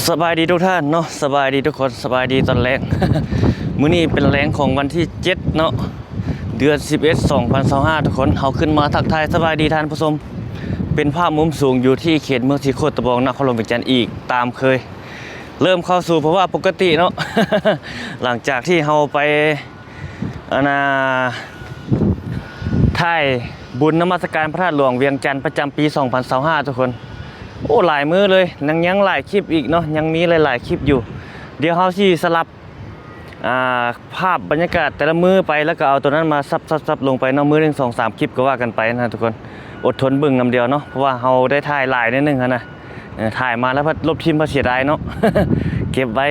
ສະບາຍດີທຸກທ່ານເນາະ ສະບາຍດີທຸກຄົນ ສະບາຍດີຕອນແລງ ມື້ນີ້ເປັນແລງຂອງວັນທີເຈັດເນາະ ເດືອນສິບເອັດ ສອງພັນຊາວຫ້າ ທຸກຄົນ ເຮົາຂຶ້ນມາທັກທາຍສະບາຍດີທ່ານຜູ້ຊົມ ເປັນພາບມຸມສູງຢູ່ທີ່ເຂດເມືອງສີໂຄດຕະບອງ ນະຄອນຫຼວງວຽງຈັນອີກຕາມເຄີຍ ເລີ່ມເຂົ້າສູ່ພາວະປົກກະຕິເນາະ ຫຼັງຈາກທີ່ເຮົາໄປ ອັນນ່າ ຖ່າຍບຸນນະມັດສະການພະທາດຫຼວງວຽງຈັນປະຈຳປີສອງພັນຊາວຫ້າ ທຸກຄົນ ໂອ້ ຫຼາຍມື້ເລີຍ ຍັງ ຍັງຫຼາຍຄລິບອີກເນາະ ຍັງມີຫຼາຍໆຄລິບຢູ່ ດຽວເຮົາຊິສະຫຼັບ ອ່າ ພາບບັນຍາກາດແຕ່ລະມື້ໄປ ແລ້ວກໍເອົາໂຕນັ້ນມາສັບໆໆລົງໄປເນາະ ມື້ໜຶ່ງສອງສາມຄລິບກໍວ່າກັນໄປນະທຸກຄົນ ອົດທົນເບິ່ງນຳດຽວເນາະ ເພາະວ່າເຮົາໄດ້ຖ່າຍຫຼາຍໜ້ອຍໜຶ່ງຫັ້ນນະ ເອີ ຖ່າຍມາແລ້ວພັດລົບຖິ້ມພັດເສຍດາຍເນາະ ເກັບໄວ້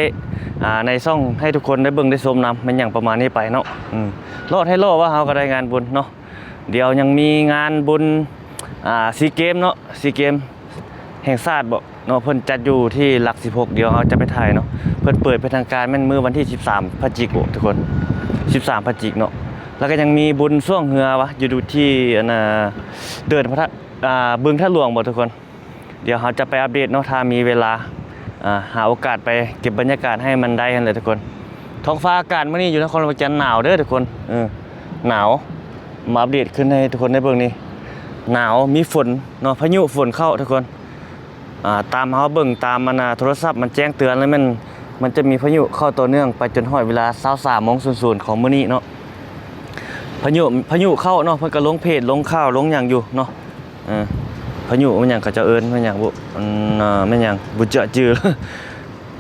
ອ່າ ໃນຊ່ອງໃຫ້ທຸກຄົນໄດ້ເບິ່ງໄດ້ຊົມນຳ ແມ່ນຫຍັງປະມານນີ້ໄປເນາະ ອືມ ລອດໃຫ້ລໍວ່າເຮົາກໍໄດ້ງານບຸນເນາະ ດຽວຍັງມີງານບຸນ ອ່າ ຊີເກມເນາະ ຊີເກມແຫ່ງຊາດບໍເນາະ ເພິ່ນຈັດຢູ່ທີ່ຫຼັກສິບຫົກ ດຽວເຮົາຈະໄປຖ່າຍເນາະ ເພິ່ນເປີດເປັນທາງການແມ່ນມື້ວັນທີສິບສາມ ພະຈິກ ໂອ້ ທຸກຄົນ ສິບສາມ ພະຈິກເນາະ ແລ້ວກໍຍັງມີບຸນຊ່ວງເຮືອວະ ຢູ່ທີ່ ອັນນ່າ ເດີ່ນພະທາດ ອ່າ ບຶງທາດຫຼວງບໍທຸກຄົນ ດຽວເຮົາຈະໄປອັບເດດເນາະ ຖ້າມີເວລາ ອ່າ ຫາໂອກາດໄປເກັບບັນຍາກາດໃຫ້ມັນໄດ້ຫັ້ນແຫຼະທຸກຄົນ ທ້ອງຟ້າອາກາດມື້ນີ້ຢູ່ນະຄອນຫຼວງວຽງຈັນໜາວເດີທຸກຄົນ ເອີ ໜາວ ມາອັບເດດຂຶ້ນໃຫ້ທຸກຄົນໄດ້ເບິ່ງນີ້ ໜາວ ມີຝົນເນາະ ພາຍຸຝົນເຂົ້າທຸກຄົນ ອ່າ ຕາມເຮົາເບິ່ງຕາມ ອັນນ່າ ໂທລະສັບມັນແຈ້ງເຕືອນແລ້ວແມ່ນ ມັນຈະມີພາຍຸເຂົ້າຕໍ່ເນື່ອງໄປຈົນຮອດເວລາຊາວສາມໂມງສູນຂອງມື້ນີ້ເນາະ ພາຍຸ ພາຍຸເຂົ້າເນາະ ເພິ່ນກໍລົງເພຈ ລົງຂ່າວ ລົງຫຍັງຢູ່ເນາະ ເອີ ພາຍຸແມ່ນຫຍັງ ເຂົາເຈົ້າເອີ້ນແມ່ນຫຍັງບຸ ອັນນ່າ ແມ່ນຫຍັງບຸຈະຈື່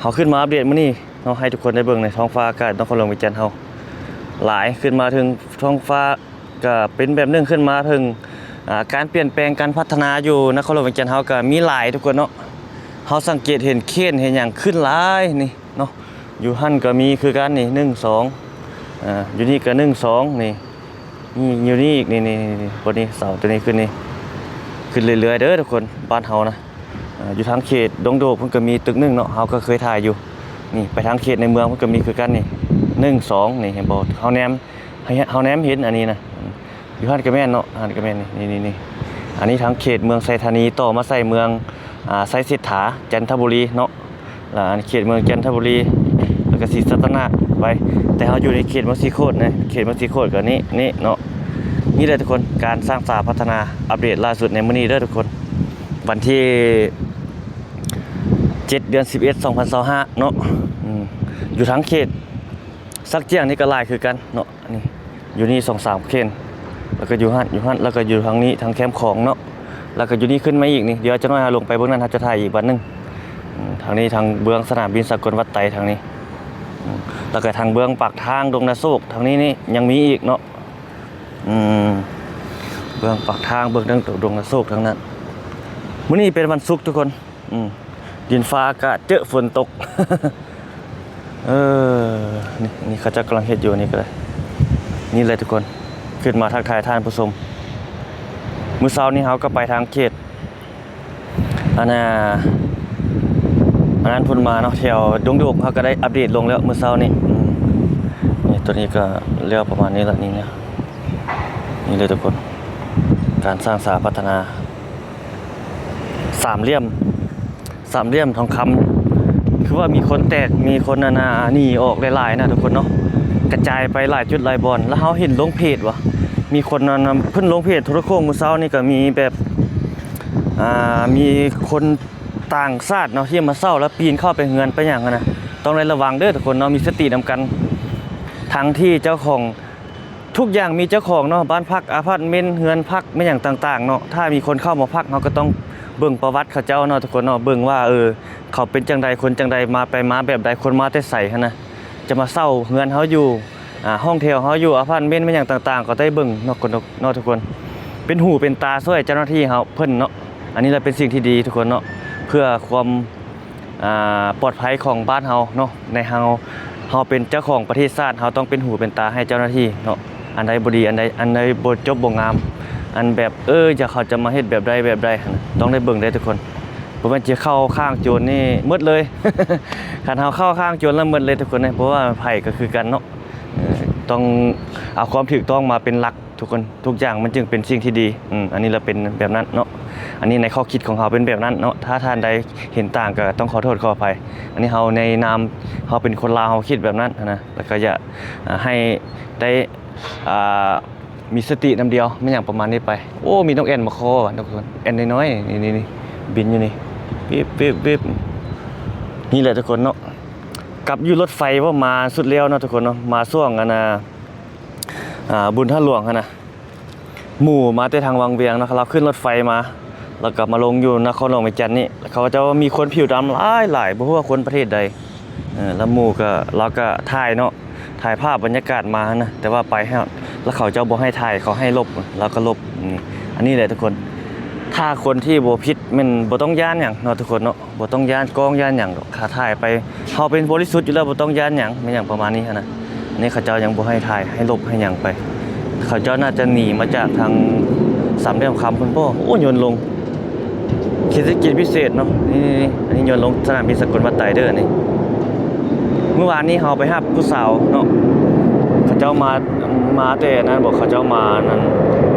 ເຮົາຂຶ້ນມາອັບເດດມື້ນີ້ເນາະ ໃຫ້ທຸກຄົນໄດ້ເບິ່ງໃນທ້ອງຟ້າອາກາດນະຄອນຫຼວງວຽງຈັນເຮົາ ຫຼາຍ ຂຶ້ນມາເຖິງທ້ອງຟ້າ ກໍເປັນແບບໜຶ່ງ ຂຶ້ນມາເຖິງ ອ່າ ການປ່ຽນແປງ ການພັດທະນາຢູ່ນະຄອນຫຼວງວຽງຈັນເຮົາກໍມີຫຼາຍທຸກຄົນເນາະ ເຮົາສັງເກດເຫັນເຂນເຫັນຫຍັງຂຶ້ນຫຼາຍນີ້ເນາະ ຢູ່ຫັ້ນກໍມີຄືກັນນີ້ ໜຶ່ງ ສອງ ອ່າ ຢູ່ນີ້ກໍ ໜຶ່ງ ສອງ ນີ້ ນີ້ຢູ່ນີ້ອີກ ນີ້ ນີ້ ນີ້ ນີ້ ບົດນີ້ ເສົາຕົວນີ້ຂຶ້ນນີ້ ຂຶ້ນເລື້ອຍໆເດີທຸກຄົນ ບ້ານເຮົານະ ອ່າ ຢູ່ທາງເຂດດົງໂດກເພິ່ນກໍມີຕຶກໜຶ່ງເນາະ ເຮົາກໍເຄີຍຖ່າຍຢູ່ ນີ້ໄປທາງເຂດໃນເມືອງເພິ່ນກໍມີຄືກັນນີ້ ໜຶ່ງ ສອງ ນີ້ເຫັນບໍ່? ເຮົາແນມ ໃຫ້ເຮົາແນມເຫັນອັນນີ້ນະ ຢູ່ຫັ້ນກໍແມ່ນເນາະ ຫັ້ນກໍແມ່ນນີ້ ນີ້ ນີ້ ນີ້ ອັນນີ້ທາງເຂດເມືອງໄຊທານີ ຕໍ່ມາໃສ່ເມືອງ ອ່າ ໄຊເສດຖາ ຈັນທະບູລີເນາະ ລະເຂດເມືອງຈັນທະບູລີ ແລ້ວກໍສີສັດຕະນາກໄປ ແຕ່ເຮົາຢູ່ໃນເຂດເມືອງສີໂຄດນະ ເຂດເມືອງສີໂຄດກໍນີ້ ນີ້ເນາະ ນີ້ແຫຼະທຸກຄົນ ການສ້າງສາພັດທະນາ ອັບເດດລ່າສຸດໃນມື້ນີ້ເດີທຸກຄົນ ວັນທີເຈັດ ເດືອນສິບເອັດ ສອງພັນຊາວຫ້າເນາະ ອືມ ຢູ່ທາງເຂດ ສັກຈຽງນີ້ກໍຫຼາຍຄືກັນເນາະ ນີ້ ຢູ່ນີ້ສອງສາມເຂດ ແລ້ວກໍຢູ່ຫັ້ນ ຢູ່ຫັ້ນ ແລ້ວກໍຢູ່ທາງນີ້ ທາງແຄມຂອງເນາະ ແລ້ວກໍຢູ່ນີ້ຂຶ້ນມາອີກນີ້ ດຽວຈັກໜ້ອຍເຮົາລົງໄປເບິ່ງນັ້ນ ເຮົາຈະຖ່າຍອີກວັດໜຶ່ງ ອືມ ທາງນີ້ທາງເບື້ອງສະໜາມບິນສາກົນວັດໄຕທາງນີ້ ອືມ ແລ້ວກໍທາງເບື້ອງປາກທາງດົງນາໂຊກ ທາງນີ້ນີ້ຍັງມີອີກເນາະ ອືມ ເບື້ອງປາກທາງ ເບື້ອງດົງນາໂຊກທາງນັ້ນ ມື້ນີ້ເປັນວັນສຸກທຸກຄົນ ອືມ ດິນຟ້າອາກາດເຈີຝົນຕົກ ເອີ ນີ້ ນີ້ເຂົາເຈົ້າກຳລັງເຮັດຢູ່ ນີ້ກໍໄດ້ ນີ້ແຫຼະທຸກຄົນ ຂຶ້ນມາທັກທາຍທ່ານຜູ້ຊົມ ມື້ເຊົ້ານີ້ເຮົາກໍໄປທາງເຂດ ອັນນ່າ ອັນນັ້ນພຸ້ນມາເນາະ ແຖວດົງໂດກ ເຮົາກໍໄດ້ອັບເດດລົງແລ້ວມື້ເຊົ້ານີ້ ອືມ ນີ້ ຕົວນີ້ກໍແລ້ວປະມານນີ້ລະ ນີ້ນະ ນີ້ເລີຍທຸກຄົນ ການສ້າງສາພັດທະນາ ສາມຫຼ່ຽມ ສາມຫຼ່ຽມທອງຄຳ ຄືວ່າມີຄົນແຕກ ມີຄົນ ອັນນ່າ ໜີອອກຫຼາຍໆນະທຸກຄົນເນາະ ກະຈາຍໄປຫຼາຍຈຸດຫຼາຍບ່ອນ ແລ້ວເຮົາເຫັນລົງເພຈວ່າ ມີຄົນ ອັນນ່າ ເພິ່ນລົງເພຈໂທລະໂຄ່ງມື້ເຊົ້ານີ້ ກໍມີແບບ ອ່າ ມີຄົນຕ່າງຊາດເນາະ ທີ່ມາເຊົ່າແລ້ວປີນເຂົ້າໄປເຮືອນໄປຫຍັງຫັ້ນນະ ຕ້ອງໄດ້ລະວັງເດີທຸກຄົນເນາະ ມີສະຕິນຳກັນ ທັງທີ່ເຈົ້າຂອງ ທຸກຢ່າງມີເຈົ້າຂອງເນາະ ບ້ານພັກ ອາພາດເມັນ ເຮືອນພັກ ແມ່ນຫຍັງຕ່າງໆເນາະ ຖ້າມີຄົນເຂົ້າມາພັກ ເຮົາກໍຕ້ອງເບິ່ງປະຫວັດເຂົາເຈົ້າເນາະ ທຸກຄົນເນາະ ເບິ່ງວ່າ ເອີ ເຂົາເປັນຈັ່ງໃດ ຄົນຈັ່ງໃດ ມາໄປມາແບບໃດ ຄົນມາແຕ່ໃສຫັ້ນນະ ຈະມາເຊົ່າເຮືອນເຮົາຢູ່ ອ່າ ຫ້ອງແຖວເຮົາຢູ່ ອາພາດເມັນ ແມ່ນຫຍັງຕ່າງໆ ກໍໄດ້ເບິ່ງເນາະ ເນາະ ທຸກຄົນ ເປັນຫູເປັນຕາຊ່ວຍເຈົ້າໜ້າທີ່ເຮົາ ເພິ່ນເນາະ ອັນນີ້ລະເປັນສິ່ງທີ່ດີ ທຸກຄົນເນາະ ເພື່ອຄວາມ ອ່າ ປອດໄພຂອງບ້ານເຮົາເນາະ ໃນເຮົາ ເຮົາເປັນເຈົ້າຂອງປະເທດຊາດ ເຮົາຕ້ອງເປັນຫູເປັນຕາໃຫ້ເຈົ້າໜ້າທີ່ເນາະ ອັນໃດບໍ່ດີ ອັນໃດ ອັນໃດບໍ່ຈົບບໍ່ງາມ ອັນແບບ ເອີ ຢ່າ ເຂົາຈະມາເຮັດແບບໃດແບບໃດຫັ້ນ ຕ້ອງໄດ້ເບິ່ງເດ້ທຸກຄົນ ບໍ່ແມ່ນຈະເຂົ້າຂ້າງໂຈນນີ້ໝົດເລີຍ ຄັນເຮົາເຂົ້າຂ້າງໂຈນແລ້ວໝົດເລີຍທຸກຄົນເດ້ ເພາະວ່າໃຜກໍຄືກັນເນາະ ເອີ ຕ້ອງເອົາຄວາມຖືກຕ້ອງມາເປັນຫຼັກ ທຸກຄົນ ທຸກຢ່າງມັນຈຶ່ງເປັນສິ່ງທີ່ດີ ອືມ ອັນນີ້ລະເປັນແບບນັ້ນເນາະ ອັນນີ້ໃນຂໍ້ຄິດຂອງເຮົາເປັນແບບນັ້ນເນາະ, ຖ້າທ່ານໃດເຫັນຕ່າງກໍຕ້ອງຂໍໂທດຂໍອະໄພ. ອັນນີ້ເຮົາໃນນາມເຮົາເປັນຄົນລາວ ເຮົາຄິດແບບນັ້ນນະ, ແລ້ວກໍຢາກ ອາ ໃຫ້ໄດ້ ອ່າ ມີສະຕິນຳດຽວ ແມ່ນຫຍັງປະມານນີ້ໄປ. ໂອ້ ມີນົກແອ່ນມາຄໍວ່າ ທຸກຄົນ, ແອ່ນນ້ອຍໆ ນີ້ໆໆ ບິນຢູ່ນີ້ ວິບໆໆ. ນີ້ແຫຼະທຸກຄົນເນາະ, ກັບຢູ່ລົດໄຟບໍ່ ມາສຸດແລ້ວເນາະທຸກຄົນເນາະ, ມາຊ່ວງອັນນ່າ ອ່າ ບຸນທາດຫຼວງຫັ້ນນະ. ໝູ່ມາແຕ່ທາງວັງວຽງເນາະ, ລາວຂຶ້ນລົດໄຟມາ ແລ້ວກໍມາລົງຢູ່ນະຄອນຫຼວງວຽງຈັນນີ້. ເຂົາເຈົ້າມີຄົນຜິວດຳຫຼາຍໆ ບໍ່ຮູ້ວ່າຄົນປະເທດໃດ. ເອີ ແລ້ວໝູ່ກໍ ລາວກໍຖ່າຍເນາະ, ຖ່າຍພາບບັນຍາກາດມາຫັ້ນນະ, ແຕ່ວ່າໄປຮອດ ແລ້ວເຂົາເຈົ້າບໍ່ໃຫ້ຖ່າຍ, ເຂົາໃຫ້ລົບ ລາວກໍລົບ. ນີ້ ອັນນີ້ແຫຼະທຸກຄົນ, ຖ້າຄົນທີ່ບໍ່ຜິດແມ່ນບໍ່ຕ້ອງຢ້ານຫຍັງເນາະທຸກຄົນເນາະ. ບໍ່ຕ້ອງຢ້ານກ້ອງຢ້ານຫຍັງດອກ, ຖ້າຖ່າຍໄປ ເຮົາເປັນບໍລິສຸດຢູ່ແລ້ວ ບໍ່ຕ້ອງຢ້ານຫຍັງ ແມ່ນຫຍັງປະມານນີ້ຫັ້ນນະ. ອັນນີ້ເຂົາເຈົ້າຍັງບໍ່ໃຫ້ຖ່າຍ ໃຫ້ລົບໃຫ້ຫຍັງໄປ. ເຂົາເຈົ້າໜ້າຈະໜີມາຈາກທາງສາມຫຼ່ຽມຄຳພຸ້ນບໍ. ໂອ້ ໂຍນລົງເຂດເສດຖະກິດພິເສດເນາະ. ນີ້ໆໆ ອັນນີ້ໂຍນລົງສະໜາມບິນສາກົນວັດໄຕເດີນີ້. ມື້ວານນີ້ເຮົາໄປຮັບຜູ້ສາວເນາະ, ເຂົາເຈົ້າມາ ມາແຕ່ນັ້ນບໍ, ເຂົາເຈົ້າມານັ້ນ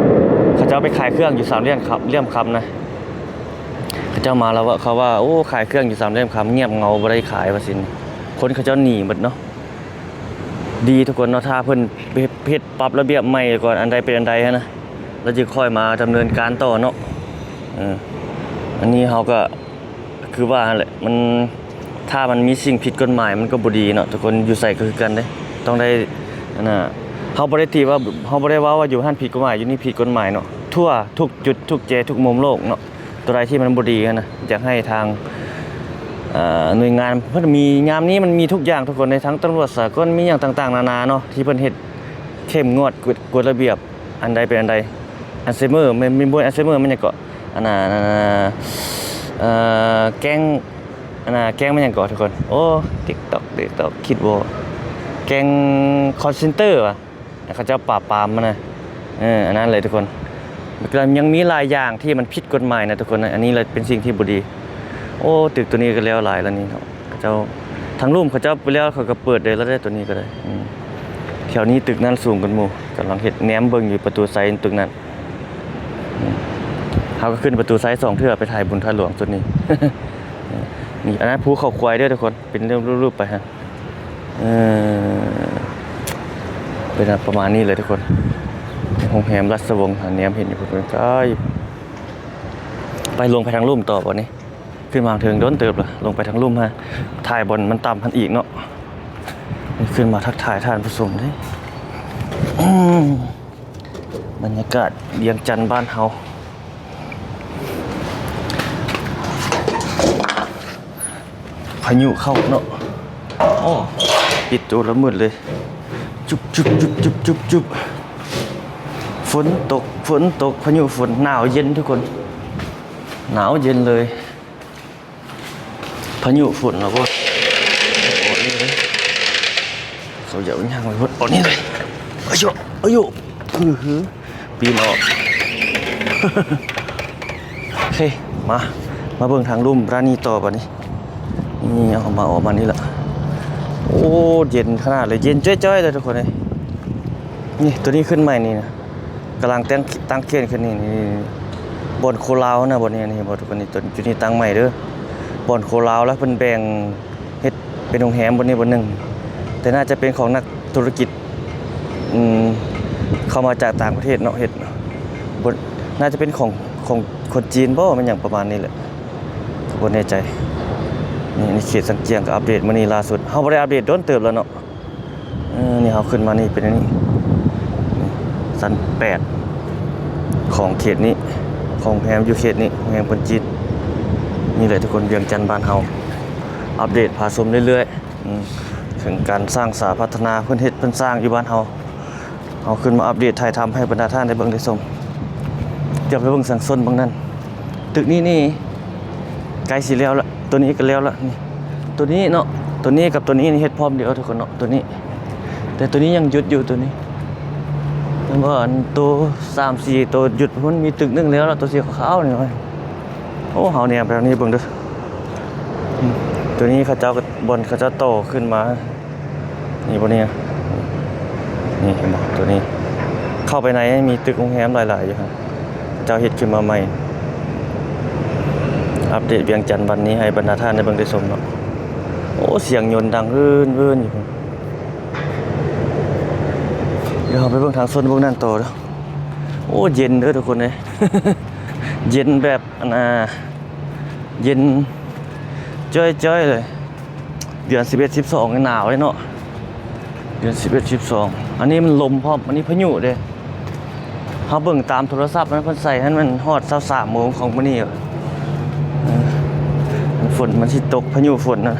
ເຂົາເຈົ້າໄປຂາຍເຄື່ອງຢູ່ສາມຫຼ່ຽມຄຳ ຫຼ່ຽມຄຳນະ. ເຂົາເຈົ້າມາແລ້ວເວົ້າ ເຂົາວ່າ ໂອ້ ຂາຍເຄື່ອງຢູ່ສາມຫຼ່ຽມຄຳ ງຽບເຫງົາ ບໍ່ໄດ້ຂາຍວ່າຊັ້ນ. ຄົນເຂົາເຈົ້າໜີໝົດເນາະ. ດີທຸກຄົນເນາະ, ຖ້າເພິ່ນເຮັດ ເຮັດປັບລະບຽບໃໝ່ກ່ອນ ອັນໃດເປັນອັນໃດຫັ້ນນະ ແລ້ວຈຶ່ງຄ່ອຍມາດຳເນີນການຕໍ່ເນາະ. ເອີ ອັນນີ້ເຮົາກໍຄືວ່າຫັ້ນແຫຼະ ມັນ ຖ້າມັນມີສິ່ງຜິດກົດໝາຍ ມັນກໍບໍ່ດີເນາະທຸກຄົນ, ຢູ່ໃສກໍຄືກັນເດ້ ຕ້ອງໄດ້ ອັນນ່າ ເຮົາບໍ່ໄດ້ຕິວ່າ ເຮົາບໍ່ໄດ້ເວົ້າວ່າຢູ່ຫັ້ນຜິດກົດໝາຍ ຢູ່ນີ້ຜິດກົດໝາຍເນາະ, ທົ່ວທຸກຈຸດ ທຸກແຈ ທຸກມຸມໂລກເນາະ. ຕົວໃດທີ່ມັນບໍ່ດີຫັ້ນນະ ຢາກໃຫ້ທາງ ເອີ ໜ່ວຍງານເພິ່ນມີ ຍາມນີ້ມັນມີທຸກຢ່າງທຸກຄົນເດ້, ທັງຕຳຫຼວດສາກົນ ມີຫຍັງຕ່າງໆນານາເນາະ ທີ່ເພິ່ນເຮັດເຂັ້ມງວດ ກວດ ກວດລະບຽບ ອັນໃດເປັນອັນໃດ. ອັລໄຊເມີ ແມ່ນ ແມ່ນບໍ່ແມ່ນອັລໄຊເມີ ແມ່ນຫຍັງເກາະ ອັນນ່າ ເອີ ແກ້ງ ອັນນ່າ ແກ້ງແມ່ນຫຍັງເກາະທຸກຄົນ? ໂອ້ ຕິກຕັອກ ຕິກຕັອກ ຄິດບໍ່ ແກ້ງຄອນເຊັນເຕີຫວາ? ເຂົາເຈົ້າປາບປາມມັນນະ. ເອີ ອັນນັ້ນແຫຼະທຸກຄົນ, ແລ້ວຍັງມີຫຼາຍຢ່າງທີ່ມັນຜິດກົດໝາຍນະທຸກຄົນນະ. ອັນນີ້ລະເປັນສິ່ງທີ່ບໍ່ດີ. ໂອ້ ຕຶກໂຕນີ້ກໍແລ້ວຫຼາຍແລ້ວນີ້ເນາະ, ເຂົາເຈົ້າ ທາງລຸ່ມເຂົາເຈົ້າໄປແລ້ວ ເຂົາກໍເປີດໄດ້ແລ້ວເດ້ ໂຕນີ້ກໍໄດ້. ອືມ ແຖວນີ້ຕຶກນັ້ນສູງກວ່າໝູ່, ກຳລັງເຮັດ ແນມເບິ່ງຢູ່ປະຕູໄຊຕຶກນັ້ນ. ອືມ ເຮົາກໍຂຶ້ນປະຕູໄຊສອງເທື່ອ ໄປຖ່າຍບຸນທາດຫຼວງຈຸດນີ້. ນີ້ ອັນນັ້ນພູເຂົາຄວາຍເດີທຸກຄົນ, ເປັນຮູບໆໄປຫັ້ນ. ເອີ ເປັນປະມານນີ້ເລີຍທຸກຄົນ. ໂຮງແຮມລາຊະວົງ ຫາແນມເຫັນຢູ່ພຸ້ນໄກ. ໄປ ລົງໄປທາງລຸ່ມຕໍ່ບາດນີ້. ຂຶ້ນມາເທິງດົນເຕີບລະ, ລົງໄປທາງລຸ່ມຫາ ຖ່າຍບ່ອນມັນຕ່ຳຫັ້ນອີກເນາະ. ຂຶ້ນມາທັກທາຍທ່ານຜູ້ຊົມເດ້. ອືມ ບັນຍາກາດວຽງຈັນບ້ານເຮົາ. ພາຍຸເຂົ້າເນາະ. ໂອ້ ປິດໂຕລະມືດເລີຍ. ຈຸບ ຈຸບ ຈຸບ ຝົນຕົກ ຝົນຕົກ ພາຍຸຝົນ. ໜາວເຢັນທຸກຄົນ, ໜາວເຢັນເລີຍ. ພາຍຸຝົນລະບໍ່? ເຂົາຢາກຍ່າງໄປພຸ້ນ. ເອົານີ້ເລີຍ. ອາຍຸ ອາຍຸ ອືຫື ປີນອອກ. ໂອເຄ ມາ ມາເບິ່ງທາງລຸ່ມຮ້ານນີ້ຕໍ່ບາດນີ້. ນີ້ ເອົາມາ ອອກມານີ້ລະ. ໂອ້ ເຢັນຂະໜາດເລີຍ, ເຢັນຈ້ອຍໆເລີຍທຸກຄົນເອີຍ. ນີ້ ໂຕນີ້ຂຶ້ນໃໝ່ນີ້ນະ, ກຳລັງຕັ້ງ ຕັ້ງເຂນຂຶ້ນນີ້. ນີ້ ບ່ອນໂຄລາວນະ ບ່ອນນີ້. ນີ້ ເຫັນບໍ່ທຸກຄົນ? ນີ້ ໂຕ ຈຸດນີ້ຕັ້ງໃໝ່ເດີ. ບ່ອນໂຄລາວ ແລ້ວເພິ່ນແບ່ງເຮັດເປັນໂຮງແຮມບ່ອນນີ້ບ່ອນໜຶ່ງ, ແຕ່ໜ້າຈະເປັນຂອງນັກທຸລະກິດ ອືມ ເຂົ້າມາຈາກຕ່າງປະເທດເນາະ ເຮັດ. ບໍ່ ໜ້າຈະເປັນຂອງ ຂອງຄົນຈີນບໍ ແມ່ນຫຍັງປະມານນີ້ແຫຼະ, ກໍບໍ່ແນ່ໃຈ. ນີ້ ນີ້ເຂດສັງຈຽງ ກໍອັບເດດມື້ນີ້ລ່າສຸດ, ເຮົາບໍ່ໄດ້ອັບເດດດົນເຕີບແລ້ວເນາະ. ເອີ ນີ້ເຮົາຂຶ້ນມານີ້ເປັນອັນນີ້ ນີ້ ຊັ້ນແປດ ຂອງເຂດນີ້ ຂອງໂຮງແຮມຢູ່ເຂດນີ້ ໂຮງແຮມຄົນຈີນ. ນີ້ແຫຼະທຸກຄົນ ວຽງຈັນບ້ານເຮົາ ອັບເດດພາຊົມເລື້ອຍໆ. ອືມ ເຖິງການສ້າງສາພັດທະນາ ເພິ່ນເຮັດເພິ່ນສ້າງຢູ່ບ້ານເຮົາ, ເຮົາຂຶ້ນມາອັບເດດຖ່າຍທຳໃຫ້ບັນດາທ່ານໄດ້ເບິ່ງໄດ້ຊົມ. ດຽວໄປເບິ່ງສັງຊົນເບິ່ງນັ້ນ, ຕຶກນີ້ນີ້ໃກ້ຊິແລ້ວລະ, ໂຕນີ້ກໍແລ້ວລະ. ນີ້ ໂຕນີ້ເນາະ, ໂຕນີ້ກັບໂຕນີ້ນີ້ເຮັດພ້ອມດຽວທຸກຄົນເນາະ, ໂຕນີ້. ແຕ່ໂຕນີ້ຍັງຢຸດຢູ່, ໂຕນີ້ ແມ່ນບໍ່? ອັນໂຕສາມສີ່ໂຕຢຸດພຸ້ນ, ມີຕຶກໜຶ່ງແລ້ວລະ, ໂຕສີຂາວໆນີ້. ໂອ້ ເຮົາແນມໄປທາງນີ້ເບິ່ງເດີ. ອືມ ໂຕນີ້ເຂົາເຈົ້າກໍ ບ່ອນເຂົາເຈົ້າຕໍ່ຂຶ້ນມາ ນີ້ບໍ່ນີ້? ນີ້ເຫັນບໍ່? ໂຕນີ້ເຂົ້າໄປໃນ ມີຕຶກໂຮງແຮມຫຼາຍໆຢູ່ຫັ້ນ, ເຂົາເຈົ້າເຮັດຂຶ້ນມາໃໝ່. ອັບເດດວຽງຈັນວັນນີ້ໃຫ້ບັນດາທ່ານໄດ້ເບິ່ງໄດ້ຊົມເນາະ. ໂອ້ ສຽງຍົນດັງເວີນໆຢູ່. ດຽວເຮົາໄປເບິ່ງທາງໂຊນເບິ່ງນັ້ນຕໍ່ເດີ້. ໂອ້ ເຢັນເດີ້ທຸກຄົນເອີຍ. ເຢັນແບບ ອັນນ່າ ເຢັນຈ້ອຍໆເລີຍ. ເດືອນສິບເອັດ ສິບສອງນີ້ໜາວເດ້ເນາະ. ເດືອນສິບເອັດ ສິບສອງ ອັນນີ້ມັນລົມພ້ອມ ອັນນີ້ພາຍຸເດ້. ເຮົາເບິ່ງຕາມໂທລະສັບນະ ເພິ່ນໃສ່ຫັ້ນແມ່ນຮອດຊາວສາມໂມງຂອງມື້ນີ້. ເອີ ຝົນມັນຊິຕົກ ພາຍຸຝົນນະ.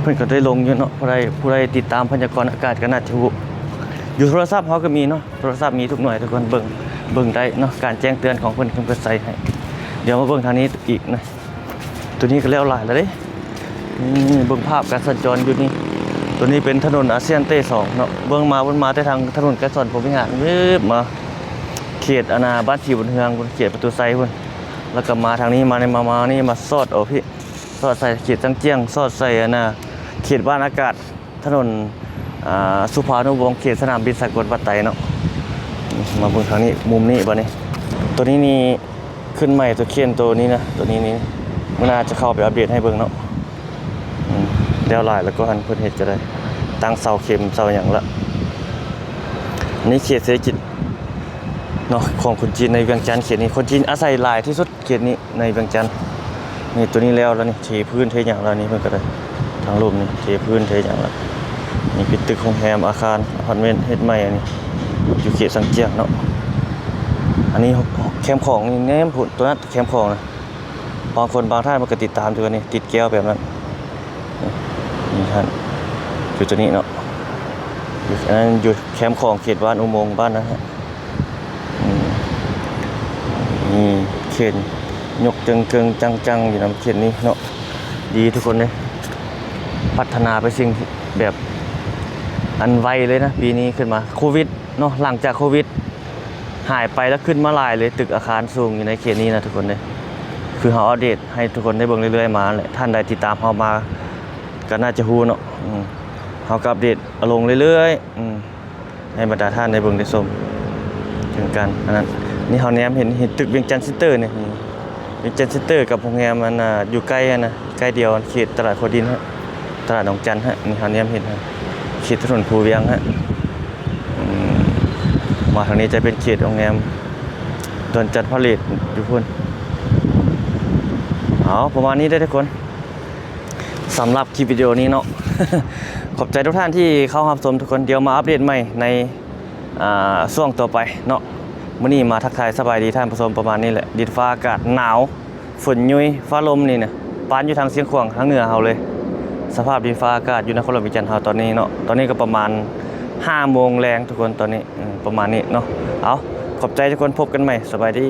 ເພິ່ນກໍໄດ້ລົງຢູ່ເນາະ ຜູ້ໃດ ຜູ້ໃດຕິດຕາມພະຍາກອນອາກາດກໍໜ້າຈະຮູ້. ຢູ່ໂທລະສັບເຮົາກໍມີເນາະ ໂທລະສັບມີທຸກໜ່ວຍ ທຸກຄົນເບິ່ງ ເບິ່ງໄດ້ເນາະ ການແຈ້ງເຕືອນຂອງເພິ່ນ ເພິ່ນກໍໃສ່ໃຫ້. ດຽວມາເບິ່ງທາງນີ້ອີກນະ. ໂຕນີ້ກໍແລ້ວຫຼາຍແລ້ວເດ້. ນີ້ເບິ່ງພາບການສັນຈອນຢູ່ນີ້. ໂຕນີ້ເປັນຖະໜົນອາຊຽນເຕສອງເນາະ. ເບິ່ງມາ ເບິ່ງມາແຕ່ທາງຖະໜົນໄກສອນພົມວິຫານ ວືບມາເຂດ ອັນນ່າ ບ້ານສີບຸນເຮືອງພຸ້ນ ເຂດປະຕູໄຊພຸ້ນ. ແລ້ວກໍມາທາງນີ້ ມາໃນ ມາ ມານີ້ ມາສອດເອົາພີ້ ສອດໃສ່ເຂດຊາງຈຽງ ສອດໃສ່ ອັນນ່າ ເຂດບ້ານອາກາດ ຖະໜົນ ອ່າ ສຸພານຸວົງ ເຂດສະໜາມບິນສາກົນວັດໄຕເນາະ. ມາເບິ່ງທາງນີ້ ມຸມນີ້ບາດນີ້. ໂຕນີ້ນີ້ຂຶ້ນໃໝ່ ໂຕເຂນໂຕນີ້ນະ ໂຕນີ້ນີ້ ມື້ໜ້າຈະເຂົ້າໄປອັບເດດໃຫ້ເບິ່ງເນາະ. ອືມ ແລ້ວຫຼາຍແລ້ວກໍຫັ້ນ ເພິ່ນເຮັດກໍໄດ້ ຕັ້ງເສົາເຂັມເສົາຫຍັງລະ. ນີ້ເຂດເສດຖະກິດເນາະ ຂອງຄົນຈີນໃນວຽງຈັນ ເຂດນີ້ ຄົນຈີນອາໄສຫຼາຍທີ່ສຸດ ເຂດນີ້ໃນວຽງຈັນ. ນີ້ ໂຕນີ້ແລ້ວລະນີ້ ເທພື້ນເທຫຍັງລະນີ້ ເພິ່ນກໍໄດ້ ທາງລຸ່ມນີ້ ເທພື້ນເທຫຍັງລະ. ນີ້ເປັນຕຶກໂຮງແຮມ ອາຄານອາພາດເມັນເຮັດໃໝ່ ອັນນີ້ຢູ່ເຂດຊາງຈຽງເນາະ. ອັນນີ້ແຄມຂອງນີ້ແນມພຸ້ນ ໂຕນັ້ນແຄມຂອງນະ. ບາງຄົນບາງທ່ານເພິ່ນກໍຕິດຕາມຢູ່ ອັນນີ້ຕິດແກ້ວແບບນັ້ນ. ນີ້ທ່ານ ຢູ່ໂຕນີ້ເນາະ ຢູ່ ອັນນັ້ນຢູ່ແຄມຂອງເຂດບ້ານອຸໂມງ ບ້ານນັ້ນຮະ. ອືມ ນີ້ເຂນຍົກເຈິງໆ ຈັງໆ ຢູ່ນຳເຂນນີ້ເນາະ. ດີທຸກຄົນເດ້ ພັດທະນາໄປສິ່ງແບບອັນໄວເລີຍນະ ປີນີ້ຂຶ້ນມາ. ໂຄວິດເນາະ ຫຼັງຈາກໂຄວິດຫາຍໄປແລ້ວ ຂຶ້ນມາຫຼາຍເລີຍ ຕຶກອາຄານສູງຢູ່ໃນເຂດນີ້ນະທຸກຄົນເດ້. ຄືເຮົາອັບເດດໃຫ້ທຸກຄົນໄດ້ເບິ່ງເລື້ອຍໆມາແຫຼະ ທ່ານໃດຕິດຕາມເຮົາມາກໍໜ້າຈະຮູ້ເນາະ. ອືມ ເຮົາກໍອັບເດດລົງເລື້ອຍໆ ອືມ ໃຫ້ບັນດາທ່ານໄດ້ເບິ່ງໄດ້ຊົມເຖິງການ ອັນນັ້ນ. ນີ້ເຮົາແນມເຫັນ ເຫັນຕຶກວຽງຈັນເຊັນເຕີນີ້ ວຽງຈັນເຊັນເຕີກັບໂຮງແຮມ ອັນນ່າ ຢູ່ໃກ້ຫັ້ນນະ ໃກ້ດຽວ ເຂດຕະຫຼາດຂົວດິນຮະ ຕະຫຼາດໜອງຈັນຮະ. ນີ້ເຮົາແນມເຫັນຮະ ເຂດຖະໜົນພູວຽງຮະ. ອືມ ມາທາງນີ້ຈະເປັນເຂດໂຮງແຮມດອນຈັນພາເລດຢູ່ພຸ້ນ. ເອົາ ປະມານນີ້ເດີທຸກຄົນ ສຳລັບຄລິບວິດີໂອນີ້ເນາະ. ຂອບໃຈທຸກທ່ານທີ່ເຂົ້າຮັບຊົມທຸກຄົນ. ດຽວມາອັບເດດໃໝ່ໃນ ອ່າ ຊ່ວງຕໍ່ໄປເນາະ. ມື້ນີ້ມາທັກທາຍສະບາຍດີທ່ານຜູ້ຊົມປະມານນີ້ແຫຼະ. ດິນຟ້າອາກາດໜາວ ຝົນຍຸຍ ຟ້າລົມນີ້ນະ ປານຢູ່ທາງຊຽງຂວາງທາງເໜືອເຮົາເລີຍ. ສະພາບດິນຟ້າອາກາດຢູ່ນະຄອນຫຼວງວຽງຈັນເຮົາຕອນນີ້ເນາະ ຕອນນີ້ກໍປະມານຫ້າໂມງແລງທຸກຄົນ ຕອນນີ້ ເອີ ປະມານນີ້ເນາະ. ເອົາ ຂອບໃຈທຸກຄົນ ພົບກັນໃໝ່ ສະບາຍດີ.